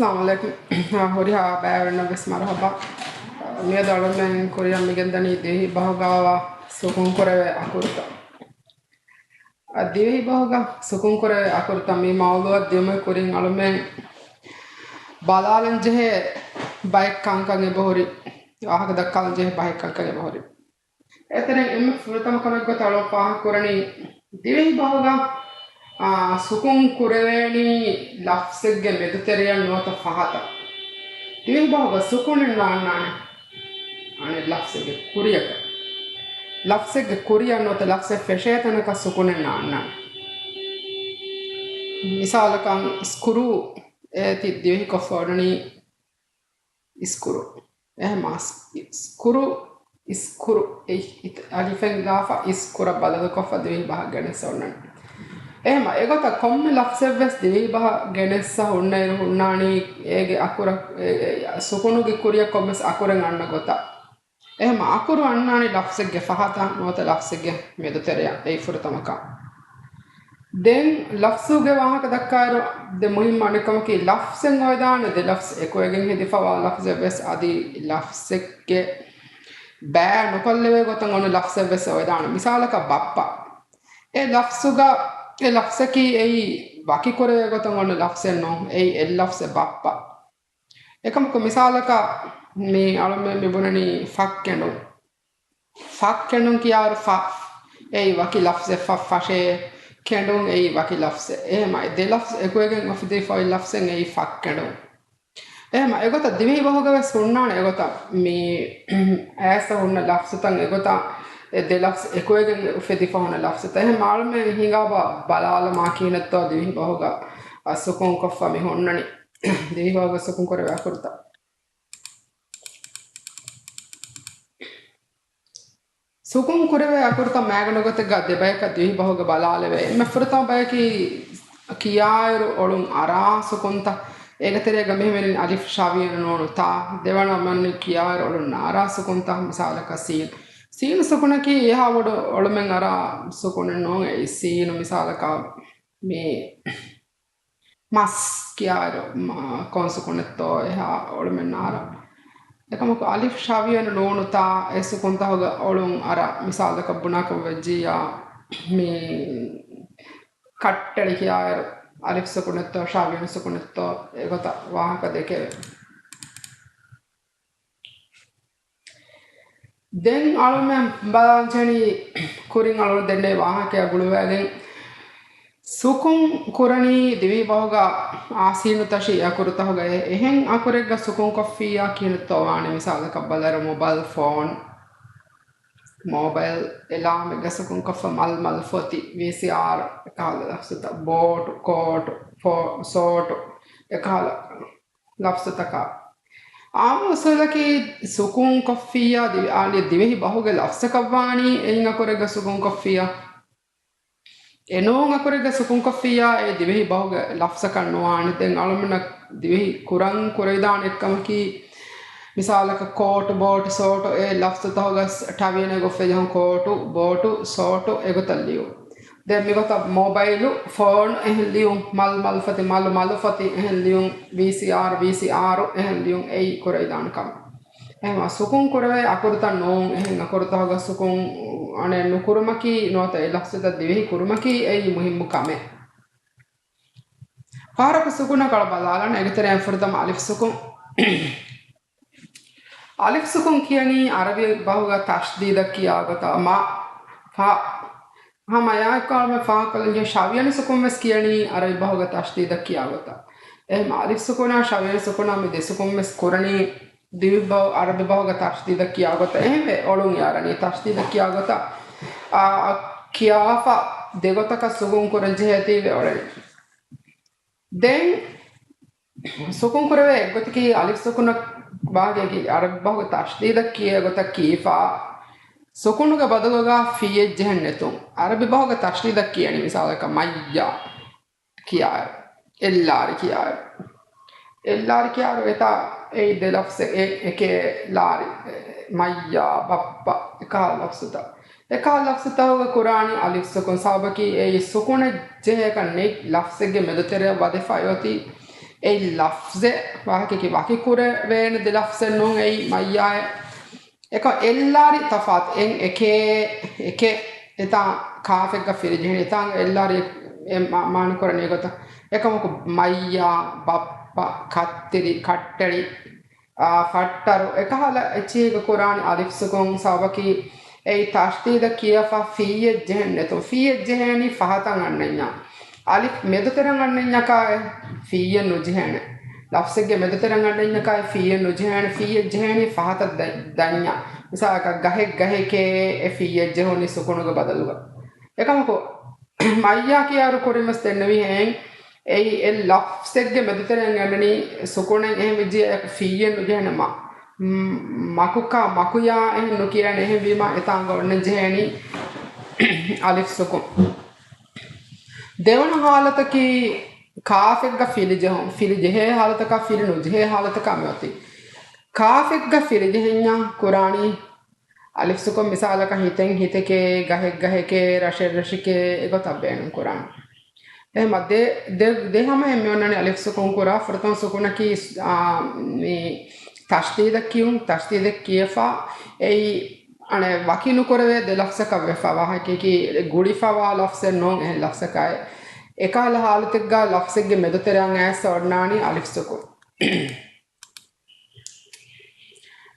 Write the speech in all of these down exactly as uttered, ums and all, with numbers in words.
އައްސަލާމު ޢަލައިކުމް. ހުރިހާ ބައިވެރިންނަށް ވެސް މަރުޙަބާ. މިއަދު އަޅުމެން ކުރިއަށް މިގެންދަނީ ދިވެހި ބަހުގާވާ ސުކުން ކުރެވޭ އަކުރުތައް. އަ، ދިވެހި ބަހުގަ ސުކުން ކުރެވޭ އަކުރުތައް މި މައުޟޫޢަށް ދިޔުމުގެ ކުރިން އަޅުމެން ބަލާލަން ޖެހޭ ބައެއް ކަންކަން އެބަހުރި، ވާހަކަ ދައްކާލަން ޖެހޭ ބައެއް ކަންކަން އެބަހުރި. އެތެރެއިން އެންމެ ފުރަތަމަ ކަމެއްގޮތަށް އަޅުން ފާހަގަކުރަނީ، ދިވެހި ބަހުގަ، އާ، ސުކުން ކުރެވޭނީ ލަފްޒެއްގެ މެދުތެރެއަށް ނުވަތަ ފަހަތަށް. ދިވެހި ބަހުގަ ސުކުނެއް ނާންނާނެ. އަނެއް ލަފްޒެއްގެ ކުރިޔަކަށް. ލަފްޒެއްގެ ކުރިޔަށް ނުވަތަ ލަފްޒެއް ފެށޭ ތަނަކަށް ސުކުނެއް ނާންނާނެ. މިސާލަކަށް ސްކްރޫ އޭތި ދިވެހިކޮށްފަ ވަނީ އިސްކުރު. އެހެމާ ސް-، ސްކުރު، އިސްކުރު، އެ އިތ-، އަލިފެއް ލާފަ އިސްކުރަށް ބަދަލުކޮށްފަ ދިވެހި ބަހަށް ގެނެއްސަ ހުންނަނީ. އެހެމާ އެގޮތަށް ކޮންމެ ލަފްޒެއްވެސް ދިވެހި ބަހަށް ގެނެއްސަ ހުންނައިރު ހުންނާނީ އޭގެ އަކުރަށް، އެ، އެ، ސުކުނުގެ ކުރިއަށް ކޮންމެސް އަކުރެއް އަންނަ ގޮތަށް. އެހެމަ އަކުރު އަންނާނީ ލަފްޒެއްގެ ފަހަތަށް ނުވަތަ ލަފްޒެއްގެ މެދުތެރެއަށް. އެއީ ފުރަތަމަ ކަން. ދެން ލަފްޒުގެ ވާހަކަ ދައްކާއިރު ދެ މުހިއްމު އަނެއްކަމަކީ، ލަފްޒެއް އޮވެދާނެ ދެ ލަފްޒް އެކުވެގެން ހެދިފަވާ ލަފްޒެއް ވެސް އަދި ލަފްޒެއްގެ ބައި ނުކޮށްލެވޭ ގޮތަށް އޮންނަ ލަފްޒެއް ވެސް އޮވެދާނެ. މިސާލަކަށް ބައްޕަ. އެ ލަފްޒުގަ، އެ ލަފްޒަކީ އެއީ ވަކި ކުރެވޭ ގޮތަށް އޮންނަ ލަފްޒެއް ނޫން. އެއީ އެއް ލަފްޒެއް ބައްޕަ. އެކަމަކު މިސާލަކަށް މި އަޅުމެން މި ބުނަނީ ފައްކެނޑުން. ފައްކެނޑުން ކިޔާއިރު ފަ، އެއީ ވަކި ލަފްޒެއް ފަ، ފަށޭ. ކެނޑުން އެއީ ވަކި ލަފްޒެއް. އެހެމަ އެ ދެ ލަފްޒް އެކުވެގެން އުފެދިފައި ލަފްޒެއް އެއީ ފައްކެނޑުން. އެހެމަ އެގޮތަށް ދިވެހި ބަހުގަ ވެސް ހުންނާނެ އެގޮތަށް މި އައިސް ހުންނަ ލަފްޒުތައް އެގޮތަށް އެ ދެ ލަފްޒް އެކުވެގެން އުފެދިފަ ހުންނަ ލަފްޒުތައް. އެހެމަ އަޅުމެން ހިނގާބާ ބަލާލަމާ ކިހިނެއްތޯ ދިވެހި ބަހުގަ ސުކުން ކޮށްފަ މި ހުންނަނީ. ދިވެހި ބަހުގަ ސުކުން ކުރެވޭ އަކުރުތައް. ސުކުން ކުރެވޭ އަކުރުތައް މައިގަނޑު ގޮތެއްގަ ދެ ބަޔަކަށް ދިވެހި ބަހުގަ ބަލާލެވޭ. އެންމެ ފުރަތަމަ ބަޔަކީ ކިޔާއިރު އޮޅުން އަރާ ސުކުންތައް. އޭގެ ތެރޭގަ މިހެން އަލިފް ޝަވިޔަނު ނޫނު ތާ. ދެވަނަ މަންނި ކިޔާއިރު އޮޅުން އަރާ ސުކުންތައް. މިސާލަކަށް ސީން. ސީން ސުކުނަކީ އެހާ ބޮޑު އޮޅުމެއް އަރާ ސުކުނެއް ނޫން. އެއީ ސީނު މިސާލަކަށް މި މަސް ކިޔާއިރު، މަ-، ކޮން ސުކުނެއްތޯ އެހާ އޮޅުމެއް ނާރަ. އެކަމަކު އަލިފް ޝަވިޔަނު ނޫނު ތާ އެ ސުކުންތަހުގަ އޮޅުން އަރަ. މިސާލަކަށް ބުނާކަށް ވެއްޖިއްޔާ، މި ކައްޓެޅި ކިޔާއިރު، އަލިފް ސުކުނެއްތޯ، ޝަވިޔަނު ސުކުނެއްތޯ، އެގޮތަށް ވާހަކަ ދެކެވޭ. ދެން އަޅުމެން ބަލާންޖެހެނީ ކުރިން އަޅުގަނޑު ދެންނެވި ވާހަކަޔާ ގުޅުވައިގެން ސުކުން ކުރަނީ ދިވެހި ބަހުގަ އާ ސީނު ތަށި އަކުރުތަހުގައޭ. އެހެން އަކުރެއްގަ ސުކުން ކޮށްފިއްޔާ ކިހިނެއްތޯ ވާނީ؟ މިސާލަކަށް ބަލަރު މޮބައިލް ފޯން، މޮބައިލް އެލާމެއްގަ ސުކުން ކޮށްފަ މަލްމަލް ފޮތި، ވީސީއާރް އެކަހަލަ ލަފްޒުތައް، ބޯޓު، ކޯޓު، ފޯ-، ސޯޓު އެކަހަލަ ލަފްޒުތަކާ. އާންމު އުސޫލަކީ ސުކުން ކޮށްފިއްޔާ ދިވެ-، އާން ދިވެހި ބަހުގެ ލަފްޒަކަށް ވާނީ އެއިން އަކުރެއްގަ ސުކުން ކޮށްފިއްޔާ. އެނޫން އަކުރެއްގަ ސުކުން ކޮށްފިއްޔާ އެ ދިވެހި ބަހުގެ ލަފްޒަކަށް ނުވާނެ. ދެން އަޅުމެންނަށް ދިވެހި ކުރަން ކުރެވިދާނެ އެއްކަމަކީ، މިސާލަކަށް ކޯޓު، ބޯޓު، ސޯޓު އެ ލަފްޒުތަހުގަ ޓަވިޔަނެއް އޮފް ވެޖެހުން ކޯޓު، ބޯޓު، ސޯޓު އެގޮތަށް ލިޔުން. ދެން މިގޮތަށް މޮބައިލު، ފޯނު އެހެން ލިޔުން، މަލް މަލްފޮތި، މަލު މަލުފޮތި އެހެން ލިޔުން، ވީސީއާރް ވީސީއާރު އެހެން ލިޔުން އެއީ ކުރެވިދާނެ ކަމެއް. އެހެންވީމަ ސުކުން ކުރެވޭ އަކުރުތައް ނޫން. އެހެން އަކުރުތަހުގަ ސުކުން އަނެއް ނުކުރުމަކީ ނުވަތަ އެ ލަފްޒުތައް ދިވެހި ކުރުމަކީ އެއީ މުހިއްމު ކަމެއް. ފަހަރަކު ސުކުނަށް ކަޅަ ބަލާލަން. އޭގެ ތެރެއިން ފުރަތަމަ އަލިފް ސުކުން. އަލިފް ސުކުން ކިޔަނީ އަރަބި ބަހުގަ ތަޝްދީދަށް ކިޔާ ގޮތަށް މަ، ފަ، ހަމަ އެއާއެކު އަޅުމެން ފާހަގަކޮށްލަންޖެހޭ ޝަވިޔަނު ސުކުން ވެސް ކިޔަނީ އަރަބި ބަހުގަ ތަޝްދީދަށް ކިޔާ ގޮތަށް. އެހެން އަލިފް ސުކުނާ ޝަވިޔަނު ސުކުނާ މި ދެ ސުކުން ވެސް ކުރަނީ ދިވެހި ބަހު، އަރަބި ބަހުގަ ތަޝްދީދަށް ކިޔާ ގޮތަށް. އެހެންވެ އޮޅުން އަރަނީ ތަޝްދީދަށް ކިޔާ ގޮތަށް. އާ، ކިޔާފަ ދެ ގޮތަކަށް ސުކުން ކުރަން ޖެހޭތީވެ އޮޅެނީ. ދެން ސުކުން ކުރެވޭ އެއްގޮތަކީ އަލިފް ސުކުނަށް ވާގެ އަރަބި ބަހުގެ ތަޝްދީދަށް ކިޔޭ ގޮތަށް ކީފާ، ސުކުނުގެ ބަދަލުގަ ފިއްޔެއް ޖެހެން ނެތުން. އަރަބި ބަހުގެ ތަޝްދީދަށް ކިޔަނީ މިސާލަކަށް މައްޔާ ކިޔާއިރު، އެއްލާރި ކިޔާއިރު. އެއްލާރި ކިޔާއިރު އެތާ އެއީ ދެ ލަފްޒެއް، އެ-، އެކޭ ލާރި، އެ، މައްޔާ، ބައްޕަ، އެކަހަލަ ލަފްޒުތައް. އެކަހަލަ ލަފްޒުތަކުގަ ކުރާނީ އަލިފް ސުކުން. ސަބަބަކީ އެއީ ސުކުނެއް ޖެހޭކަށް ނެތް ލަފްޒެއްގެ މެދުތެރެއަށް ވަދެފަ އޮތީ. އެއީ ލަފްޒެއް ވާހަކައަކީ ވަކި ކުރެވޭނެ ދެ ލަފްޒެއް ނޫން އެއީ މައްޔާއެއް. އެކަ އެއްލާރި ތަފާތު އެން އެކޭ އެކެ އެތާ ކާފެއްގަ ފިލިޖެހެނީ އެތާނގަ އެއްލާރި އެ މާ-، މާނަ ކުރަނީ ގޮތަށް. އެކަމަކު މައްޔާ، ބައްޕަ، ކައްތިރި، ކައްޓެޅި، އާ، ފައްޓަރު އެކަހަލަ އެއްޗިހިގެ ކުރާނީ އަލިފް ސުކުން ސަބަބަކީ އެއީ ތަޝްދީދަށް ކިޔަފަ ފިއްޔެއް ޖެހެން ނެތުން. ފިއްޔެއް ޖެހޭނީ ފަހަތަށް އަންނަންޏާ. އަލިފް މެދުތެރެއަށް އަންނަންޏަކާއި ފިއްޔެއް ނުޖެހޭނެ. ލަފްޒެއްގެ މެދުތެރެއަށް އަންނަންޏަކާއި ފިއްޔެއް ނުޖެހޭނެ. ފިއްޔެއް ޖެހޭނީ ފަހަތަށް ދަ-، ދަންޏާ. މިސާލަކަށް ގަހެއް ގަހެކޭ އެ ފިއްޔެއް ޖެހުނީ ސުކުނުގެ ބަދަލުގަ. އެކަމަކު މައްޔާ ކިޔާއިރު ކުރިން ވެސް ދެންނެވިހެން އެއީ އެ ލަފްޒެއްގެ މެދުތެރެއަށް އަންނަނީ ސުކުނެއް އެހެން ވެއްޖިއްޔާ އެކު ފިއްޔެއް ނުޖެހޭނެ މަ-، މް-، މަކުކާ މަކުޔާ އެހެން ނުކިޔޭނެ. އެހެންވީމާ އެތާނގަ އޮންނަން ޖެހޭނީ އަލިފް ސުކުން. ދެވަނަ ހާލަތަކީ ކާފެއްގަ ފިލިޖެހުން. ފިލިޖެހޭ ހާލަތަކާ ފިލި ނުޖެހޭ ހާލަތަކާ މިއޮތީ. ކާފެއްގަ ފިލިޖެހެންޏާ ކުރާނީ އަލިފް ސުކުން. މިސާލަކަށް ހިތެއް ހިތެކޭ، ގަހެއް ގަހެކޭ، ރަށެއް ރަށެކޭ އެގޮތަށް ބޭނުން ކުރާނެ. އެހެމަ ދެ، ދެ، ދެ ހަމައެއް މި އޮންނަނީ އަލިފް ސުކުން ކުރާ. ފުރަތަމަ ސުކުނަކީ، އާ، މި ތަޝްދީދަށް ކިޔުން، ތަޝްދީދަށް ކިޔަފާ އެއީ އަނެއް ވަކި ނުކުރެވޭ ދެ ލަފްޒަކަށް ވެފާ ވާހަކައަކީ ގުޅިފަވާ ލަފްޒެއް ނޫން އެހެން ލަފްޒަކާއި. އެކަހަލަ ހާލަތެއްގަ ލަފްޒެއްގެ މެދުތެރެއަށް އައިސް އޮންނާނީ އަލިފް ސުކުން.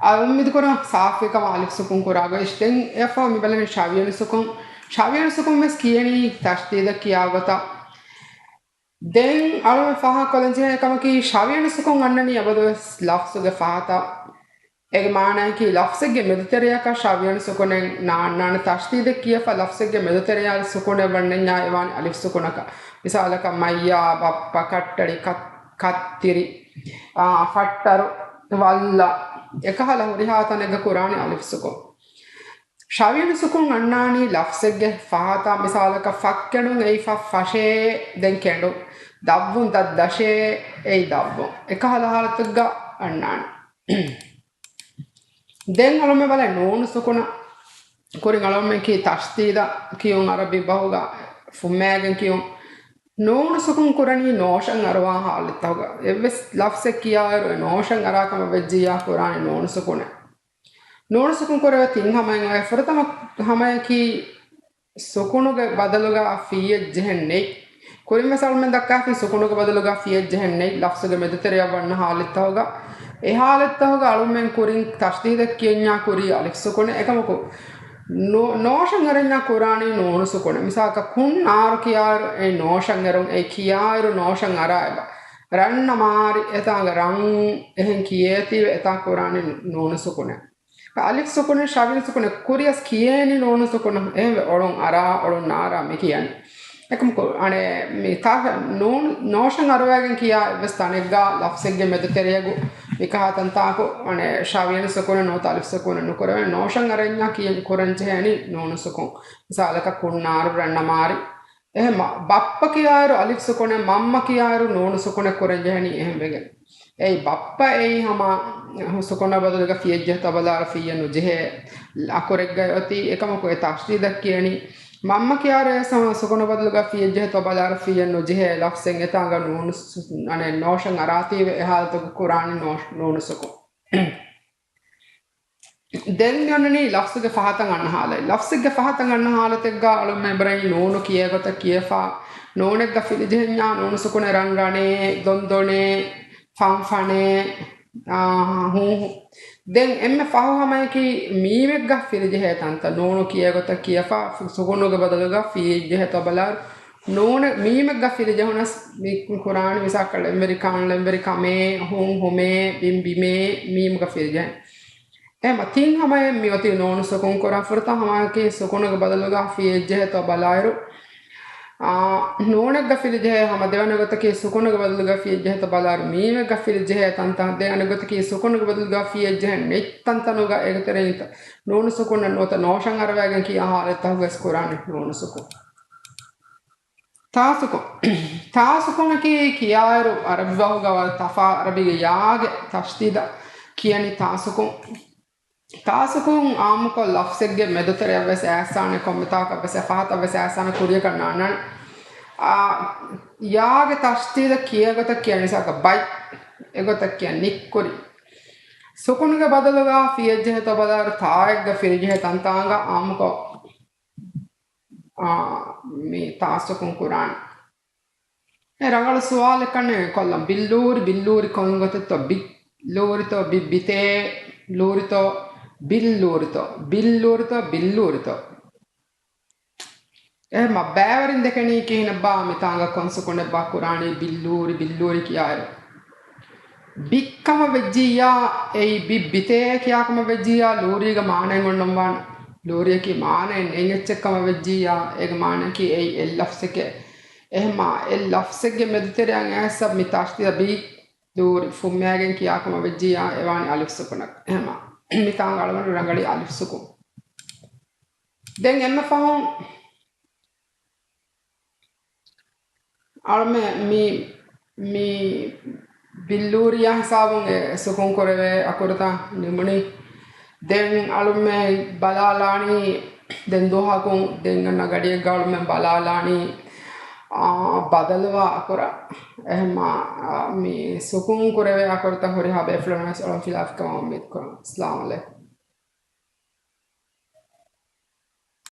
އަ، އުއްމީދުކުރަން ސާފުކަމަށް އަލިފް ސުކުން ކުރާ ގޮތް. ދެން އެފަ މި ބަލަނީ ޝަވިޔަނި ސުކުން. ޝަވިޔަނި ސުކުން ވެސް ކިޔަނީ ތަޝްދީދަށް ކިޔާ ގޮތަށް. ދެން އަޅުގަނޑު ފާހަގަކޮށްލަން ޖެހޭ ކަމަކީ ޝަވިޔަނި ސުކުން އަންނަނީ އަބަދުވެސް ލަފްޒުގެ ފަހަތަށް. އޭގެ މާނައަކީ ލަފްޒެއްގެ މެދުތެރެއަކަށް ޝަވިޔަނި ސުކުނެއް ނާންނާނެ. ތަޝްދީދެއް ކިޔަފަ ލަފްޒެއްގެ މެދުތެރެއަށް ސުކުނެއް ވަންނަންޏާ އެވާނެ އަލިފް ސުކުނަކަށް. މިސާލަކަށް މައްޔާ، ބައްޕަ، ކައްޓަޅި، ކަ-، ކައްތިރި، އާ، ފައްޓަރު، ވައްލަ، އެކަހަލަ ހުރިހާ ތަނެއްގަ ކުރާނީ އަލިފް ސުކުން. ޝަވިޔަނި ސުކުން އަންނާނީ ލަފްޒެއްގެ ފަހަތަށް. މިސާލަކަށް ފައްކެނުން އެއީ ފަށޭ ދެން ކެނޑުން. ދަށްވުން ދަށް ދަށޭ އެއީ ދަށްވުން. އެކަހަލަ ހާލަތެއްގަ އަންނާނެ. ދެން އަޅުމެ ބަލަ ނޫނު ސުކުނަށް ކުރިން އަޅުމެން ކީ ތަޝްދީދަށް ކިޔުން އަރަބި ބަހުގަ ފުއްމައިގެން ކިޔުން. ނޫނު ސުކުން ކުރަނީ ނޯޝަން އަރުވާ ހާލަތްތަކުގަ. އެއްވެސް ލަފްޒެއް ކިޔާއިރު އެ ނޯޝަން އަރާ ކަމަށް ވެއްޖިއްޔާ ކުރާނީ ނޫނު ސުކުނެއް. ނޫނު ސުކުން ކުރެވޭ ތިން ހަމައިން އޮތް. ފުރަތަމަ ހަމަޔަކީ ސުކުނުގެ ބަދަލުގަ ފިއްޔެއް ޖެހެން ނެތް. ކުރިން ވެސް އަޅުމެން ދައްކާފިން ސުކުނުގެ ބަދަލުގަ ފިއްޔެއް ޖެހެން ނެތް. ލަފްޒުގެ މެދުތެރެއަށް ވަންނަ ހާލަތްތަކުގަ. އެ ހާލަތްތަކުގަ އަޅުމެން ކުރިން ތަޝްދީދަށް ކިޔަންޏާ ކުރީ އަލިފް ސުކުނެއް. އެކަމަކު ނޯ-، ނޯޝަން އަރަންޏާ ކުރާނީ ނޫނު ސުކުނެއް. މިސާލަކަށް ކުން ނާރު ކިޔާއިރު އެ ނޯޝަން އެރުން އެ ކިޔާއިރު ނޯޝަން އަރާ އެބަ. ރަންނަ މާރި އެތާގަ ރަން އެހެން ކިޔޭތީވެ އެތާ ކުރާނީ ނޫނު ސުކުނެއް. އަލިފް ސުކުނެއް، ޝަވިޔަނި ސުކުނެއް ކުރިޔަސް ކިޔޭނީ ނޫނު ސުކުނަށް. އެހެންވެ އޮޅުން އަރާ، އޮޅުން ނާރާ މި ކިޔަނީ. އެކަމަކު އަނެއް މި ތާ-، ނޫން، ނޯޝަން އަރުވައިގެން ކިޔާ އެއްވެސް ތަނެއްގަ ލަފްޒެއްގެ މެދުތެރެޔަގު މިކަހާ ތަންތާކު އަނެއް ޝަވިޔަނި ސުކުނެއް ނުވަތަ އަލިފް ސުކުނެއް ނުކުރެވޭ. ނޯޝަން އަރަންޏާ ކިޔަން ކުރަން ޖެހޭނީ ނޫނު ސުކުން. މިސާލަކަށް ކުންނާރު ރަންނަމާރި. އެހެން މަ-، ބައްޕަ ކިޔާއިރު އަލިފް ސުކުނެއް، މަންމަ ކިޔާއިރު ނޫނު ސުކުނެއް ކުރަން ޖެހެނީ އެހެން ވެގެން. އެއީ ބައްޕަ އެއީ ހަމަ ސުކުނަށް ބަދަލުގަ ފިއްޔެއް ޖެހޭތޯ ބަލާއިރު ފިއްޔެއް ނުޖެހޭ އަކުރެއްގައި އޮތީ. އެކަމަކު އެ ތަޝްދީދަށް ކިޔަނީ. މަންމަ ކިޔާއިރު އެ ސަ-، ސުކުނަށް ބަދަލުގަ ފިއްޔެއް ޖެހޭތޯ ބަލާއިރު ފިއްޔެއް ނުޖެހޭ ލަފްޒެއް އެތާނގަ ނޫނު ސު-، އަނެއް ނޯޝަން އަރާތީވެ އެ ހާލަތުގަ ކުރާނީ ނޯ-، ނޫނު ސުކުން. ދެން މި އޮންނަނީ ލަފްޒުގެ ފަހަތަށް އަންނަ ހާލަތް. ލަފްޒެއްގެ ފަހަތަށް އަންނަ ހާލަތެއްގަ އަޅުމެން އެބަރައި ނޫނު ކިޔޭ ގޮތަށް ކިޔަފާ، ނޫނެއްގަ ފިލިޖެހެންޏާ ނޫނު ސުކުނެއް ރަން ރަނޭ، ދޮން ދޮނޭ، ފަން ފަނޭ، އާ، ހޫ ހޫ. ދެން އެންމެ ފަހު ހަމަޔަކީ މީމެއްގަ ފިލިޖެހޭ ތަންތަން. ނޫނު ކިޔޭ ގޮތަށް ކިޔަފާ، ސުކުނުގެ ބަދަލުގަ ފިލިޖެހޭތޯ ބަލާއިރު. ނޫނެއް މީމެއްގަ ފިލިޖެހުނަސް މި ކުރާނީ މިސާކަށް ޅެންވެރިކަން، ޅެންވެރިކަމޭ، ހޫން ހުމޭ، ބިން ބިމޭ، މީމުގަ ފިލިޖެހެން. އެހެމަ ތިން ހަމައެއް މިއޮތީ ނޫނު ސުކުން ކުރާ. ފުރަތަމަ ހަމައަކީ ސުކުނުގެ ބަދަލުގަ ފިއްޔެއް ޖެހޭތޯ ބަލާއިރު. އާ، ނޫނެއްގަ ފިލިޖެހޭ ހަމަ. ދެވަނަ ގޮތަކީ ސުކުނުގެ ބަދަލުގަ ފިއްޔެއް ޖެހޭތޯ ބަލާއިރު މީމެއްގަ ފިލިޖެހޭ ތަންތަން. ދެވަނަ ގޮތަކީ ސުކުނުގެ ބަދަލުގަ ފިއްޔެއް ޖެހެން ނެތް ތަންތަނުގަ އޭގެ ތެރެއިން ނޫނު ސުކުން ނުވަތަ ނޯޝަން އަރުވައިގެން ކިޔާ ހާލަތްތަކުގަސް ކުރާނެ ނޫނު ސުކުން. ތާސުކުން. ތާސުކުނަކީ ކިޔާއިރު އަރަބި ބަހުގަ ވަރަށް ތަފާ-، އަރަބީގެ ޔާގެ ތަޝްދީދަށް ކިޔަނީ ތާސުކުން. ތާސުކުން އާއްމުކޮށް ލަފްޒެއްގެ މެދުތެރެއަށް ވެސް އައިސާނެ، ކޮންމެތާކަށް ވެސް އެ ފަހަތަށް ވެސް އައިސާނެ، ކުރިޔަކަށް ނާންނާނެ. އާ، ޔާގެ ތަޝްދީދަށް ކިޔޭ ގޮތަށް ކިޔަނީ މިސާލަކަށް ބައި، އެގޮތަށް ކިޔަނީ ނިއްކުރި. ސުކުންގެ ބަދަލުގަ ފިޔަށްޖެހޭތޯ ބަލާއިރު ތާއެއްގަ ފިރިޖެހޭ ތަންތާނގަ އާއްމުކޮށް، އާ، މި ތާ ސުކުން ކުރާނެ. އެ ރަނގަޅު ސުވާލެއް ކަންނޭނގެ ކޮށްލަން. ބިއްލޫރި، ބިއްލޫރި ކޮން ގޮތެއްތޯ؟ ބިއްލޫރިތޯ؟ ބިއް، ބިތޭ ލޫރިތޯ؟ ބިއްލޫރިތޯ؟ ބިއްލޫރިތޯ؟ ބިއްލޫރިތޯ؟ އެހެމަ ބައިވެރިން ދެކެނީ ކިހިނެއްބާ؟ މިތާނގަ ކޮން ސުކުނެއްބާ ކުރާނީ ބިއްލޫރި، ބިއްލޫރި ކިޔާއިރު؟ ބިއްކަމަށް ވެއްޖިއްޔާ، އެއީ ބިއް، ބިތޭ ކިޔާކަމަށް ވެއްޖިއްޔާ، ލޫރީގެ މާނައެއް އޮންނަންވާނެ. ލޫރިއަކީ މާނައެއް ނެތް އެއްޗެއްކަމަށް ވެއްޖިއްޔާ، އޭގެ މާނައަކީ އެއީ އެއް ލަފްޒެކޭ. އެހެމަ އެއް ލަފްޒެއްގެ މެދުތެރެއަށް އައިސް މި ތަޝްދީދަށް ބިއްލޫރި ފުއްމައިގެން ކިޔާކަމަށް ވެއްޖިއްޔާ، އެވާނީ އަލިފް ސުކުނަކަށް. އެހެމަ މިތާނގަ އަޅުގަނޑު ރަނގަޅީ އަލިފް ސުކުން. ދެން އެންމެ ފަހުން އަޅުމެ މި، މި ބިއްލޫރިއާ ހިސާބުން އެ ސުކުން ކުރެވޭ އަކުރުތައް ނިމުނީ. ދެން އަޅުމެ ބަލާލާނީ ދެން ދުވަހަކުން ދެން އަންނަ ގަޑިއެއްގަ އަޅުމެ ބަލާލާނީ، އާ، ބަދަލުވާ އަކުރަށް. އެހެމަ، އާ، މި ސުކުން ކުރެވޭ އަކުރުތައް ހުރިހާ ބޭފުޅުން ވެސް އަޅުން ފިލާފިކަމަށް އުއްމީދު ކުރަން. އައްސަލާމު ޢަލައިކުމް.